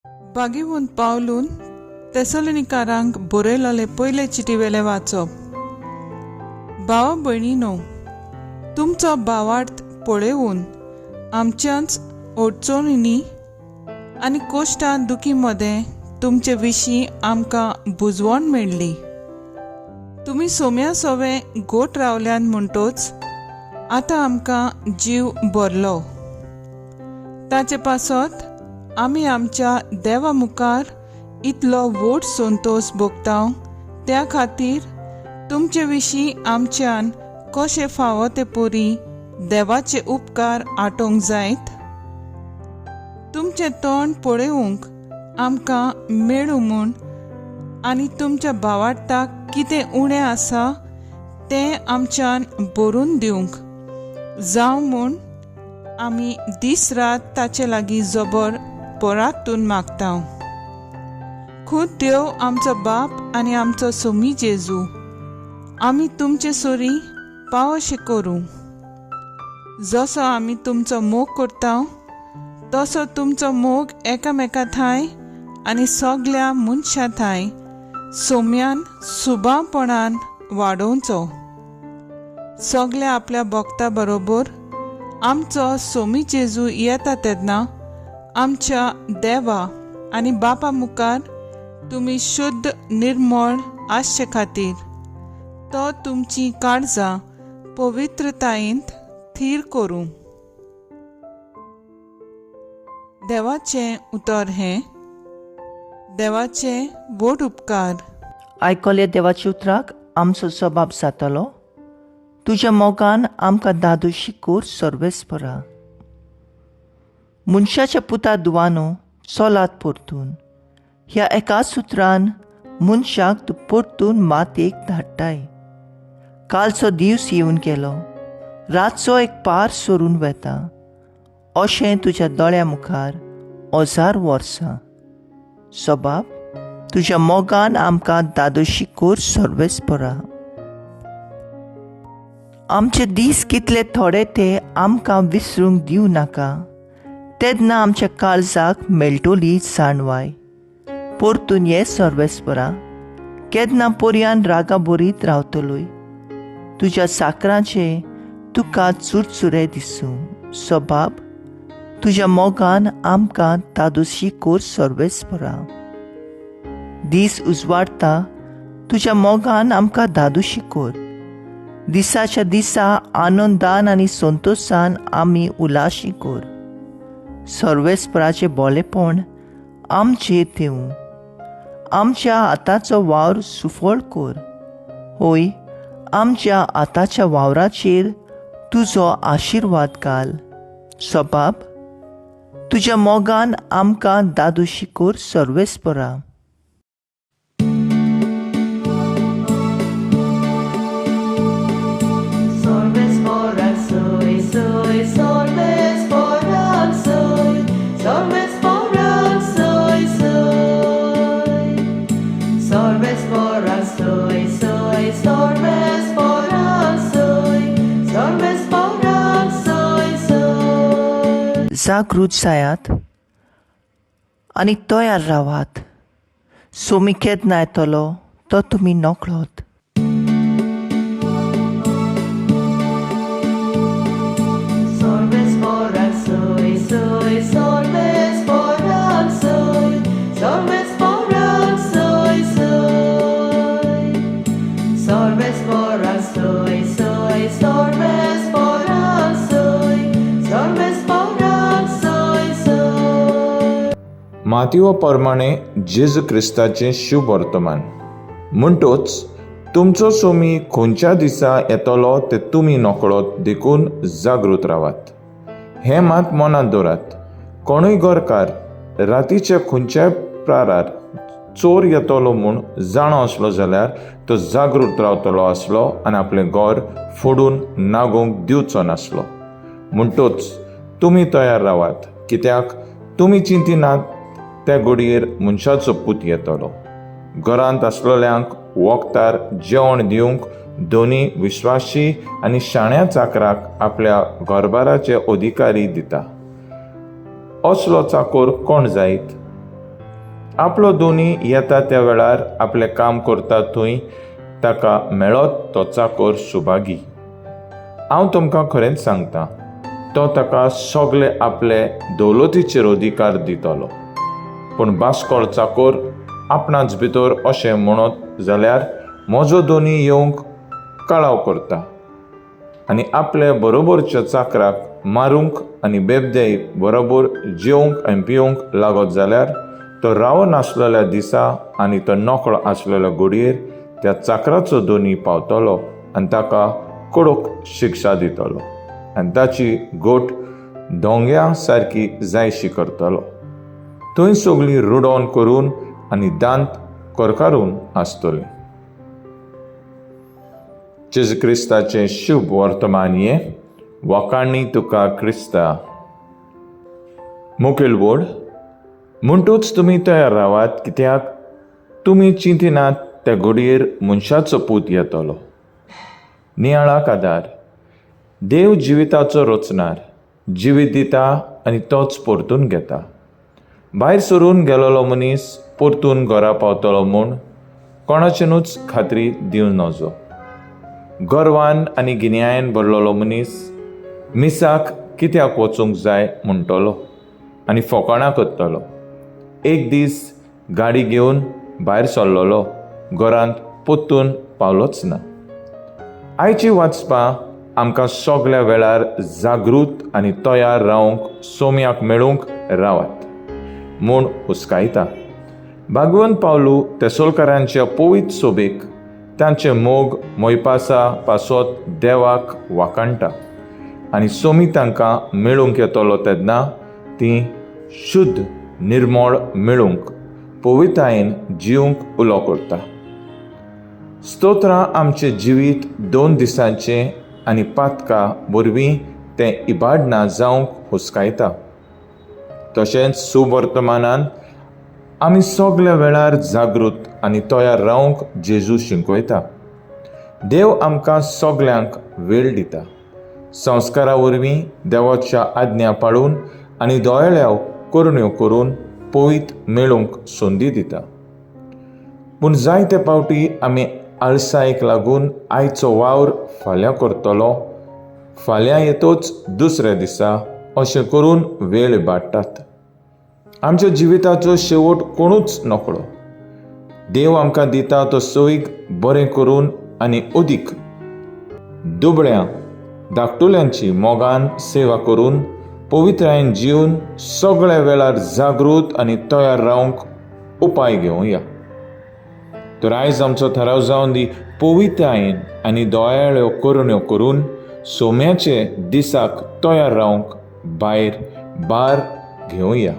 बागीवून पावलून तेसोलनिकारांक बरयलोले पयले चिटी वेले वाचप. भावा भयणीनो, तुमचो भावार्थ पळोवन आमच्याच अडचणींनी आनी कोश्टां दुखी मदें तुमचे विशीं आमकां बुजवण मेळ्ळी. तुमी सोम्या सोवे गोट रावल्यान म्हणटोच आतां आमकां जीव भरलो. ताचे पासत आमी आमच्या देवा मुखार इतलो व्हड संतोश भोगता, त्या खातीर तुमचे विशीं आमच्यान कशें फावो ते परी देवाचे उपकार आटोवंक जायत. तुमचें तोंड पळोवंक आमकां मेळूं म्हूण आनी तुमच्या भावार्थाक कितें उणें आसा तें आमच्यान भरून दिवंक जावं म्हूण आमी दीस रात ताचे लागीं जबर परातून मागता. खूद देव आमचो बाप आनी आमचो सोमी जेजू आमी तुमचे सोरी पावशे करूं. जसो आमी तुमचो मोग करता तसो तुमचो मोग एकामेका थांय आनी सगल्या मनशां थांय सोम्यान सुबावपणान वाडोवचो. सगल्या आपल्या भक्ता बरोबर आमचो सोमी जेजू येता तेन्ना आमच्या देवा आनी बापा मुखार तुमी शुद्ध निर्मळ आसचे खातीर तो तुमची काळजां पवित्रतायेंत थीर करूं. देवाचें उतर हें देवाचें व्हड उपकार. आयकले देवाच्या उतराक आमचो सबाब जातलो. तुज्या मोगान आमकां दादोशी कोर सर्वेस्परा. मनशाच्या पुता दुवानो चलात परतून ह्या एका सुत्रान मनशाक तूं परतून मातयेक धाडटाय. कालचो दीस येवन गेलो, रातचो एक पार सरून वेता, अशें तुज्या दोळ्या मुखार 1000 वर्सां. सबाब तुज्या मोगान आमकां दादोशी कोर सर्वेस्परा. आमचे दीस कितले थोडे ते आमकां विसरूंक दिवं नाका, तेन्ना आमच्या काळजाक मेळटली जाणवाय. परतून ये सर्वेस्परा, केन्ना पोरयान रागा बरीत रावतलोय. तुज्या साकरांचे तुका चुरचुरे दिसूं. सबाब तुज्या मोगान आमकां तादोशी कोर सर्वेस्परा. दीस उजवाडटा तुज्या मोगान आमकां दादोशी कोर. दिसाच्या दिसा आनंदान आनी संतोशान आमी उलाशी कोर. सर्वेस्पराचें बोलेपण आमचेर देवूं. आमच्या हाताचो वावर सुफळ कोर. होय, आमच्या हाताच्या वावराचेर तुजो आशिर्वाद घाल. सबाब तुज्या मोगान आमकां दादोशी कोर सर्वेस्परा. जागृत जायात आनी तयार रावात. सोमी केन्ना येतलो तो तुमी नकळत. मातिवा प्रमाणे जेजू क्रिस्ताचें शुभ वर्तमान. म्हणटोच तुमचो सोमी खंयच्या दिसा येतलो ते तुमी नकळत, देखून जागृत रावात. हें मात मनांत दवरात, कोणूय घरकार रातीच्या खंयच्याय प्रारार चोर येतलो म्हूण जाणो आसलो जाल्यार तो जागृत रावतलो आसलो आनी आपलें घर फोडून नागोवंक दिवचो नासलो. म्हणटोच तुमी तयार रावात, कित्याक तुमी चिंतिनात त्या घडयेर मनशाचो पूत येतलो. घरांत आसलेल्यांक वखदार जेवण दिवंक दोनी विश्वासी आनी शाण्या चाकराक आपल्या घरबाराचे अधिकारी दिता. असलो चाकोर कोण जायत? आपलो दोनी येता त्या वेळार आपलें काम करता थंय ताका मेळत तो चाकर सुभागी. हांव तुमकां खरेंच सांगता, तो ताका सगळे आपले दौलतीचेर अधिकार दितलो. पूण बास्कोळ चाकोर आपणाच भितर अशें म्हणत जाल्यार म्हजो दोनी येवंक कळाव करता आनी आपले बरोबरच्या चाकराक मारूंक आनी बेबदे बरोबर जेवंक आनी पिवंक लागत जाल्यार तो रावन आसलेल्या दिसा आनी तो नकळो आसलेल्या घडयेर त्या चाकराचो दोनी पावतलो आनी ताका कडक शिक्षा दितलो आनी ताची गोट दोंग्या सारकी जायशी करतलो. थंय सगळीं रुडोन करून आनी दांत करकारून आसतली. जेजू क्रिस्ताचें शुभ वर्तमान हें. वाखाणी तुका क्रिस्ता. मुखेल बोर्ड म्हणटूच तुमी तयार रावात, कित्याक तुमी चिंतिनात त्या घडयेर मनशाचो पूत येतलो. नियाळाक आदार. देव जिविताचो रचणार, जिवीत दिता आनी तोच परतून घेता. भायर सरून गेलोलो मनीस परतून घरा पावतलो म्हूण कोणाच्यानूच खात्री दिवं नजो. गर्वान आनी गिन्यायन भरलेलो मनीस मिसाक कित्याक वचूंक जाय म्हणटलो आनी फोकाणां करतलो. एक दीस गाडी घेवन भायर सरलेलो घरांत परतून पावलोच ना. आयची वाचपां आमकां सगल्या वेळार जागृत आनी तयार रावंक सोम्याक मेळूंक रावात म्हूण हुस्कायता. भागवंत पावलू तेसोलकारांच्या पवित्र सोबेक तांचे मोग मोयपासा पासत देवाक वाखाणटा आनी सोमी तांकां मेळूंक येतलो तेन्ना ती शुद्ध निर्मळ मेळूंक पवित्रायेन जिवंक उलो करता. स्तोत्रां आमचें जिवीत 2 दिसांचें आनी पातका वरवीं तें इबाडना जावंक हुस्कायता. तशेंच सुवर्तमानान आमी सगल्या वेळार जागृत आनी तयार रावंक जेजू शिकयता. देव आमकां सगल्यांक वेळ दिता. संस्कारा वरवीं देवाच्या आज्ञा पाळून आनी दोळ्याव करण्यो करून पवित्र मेळूंक संदी दिता. पूण जायते फावटी आमी आळसायेक लागून आयचो वावर फाल्यां करतलो, फाल्यां येतोच दुसऱ्या दिसा अशें करून वेळ इबाडटात. आमच्या जिविताचो शेवट कोणूच नकळो. देव आमकां दिता तो सोयीक बरें करून आनी अदीक दुबळ्या धाकटुल्यांची मोगान सेवा करून पवित्रायेन जिवन सगळ्या वेळार जागृत आनी तयार रावंक उपाय घेवया. तर आयज आमचो थाराव जावन दी, पवित्रायेन आनी दोयाळ्यो करण्यो करून सोम्याचे दिसाक तयार रावंक भायर भार घेवया.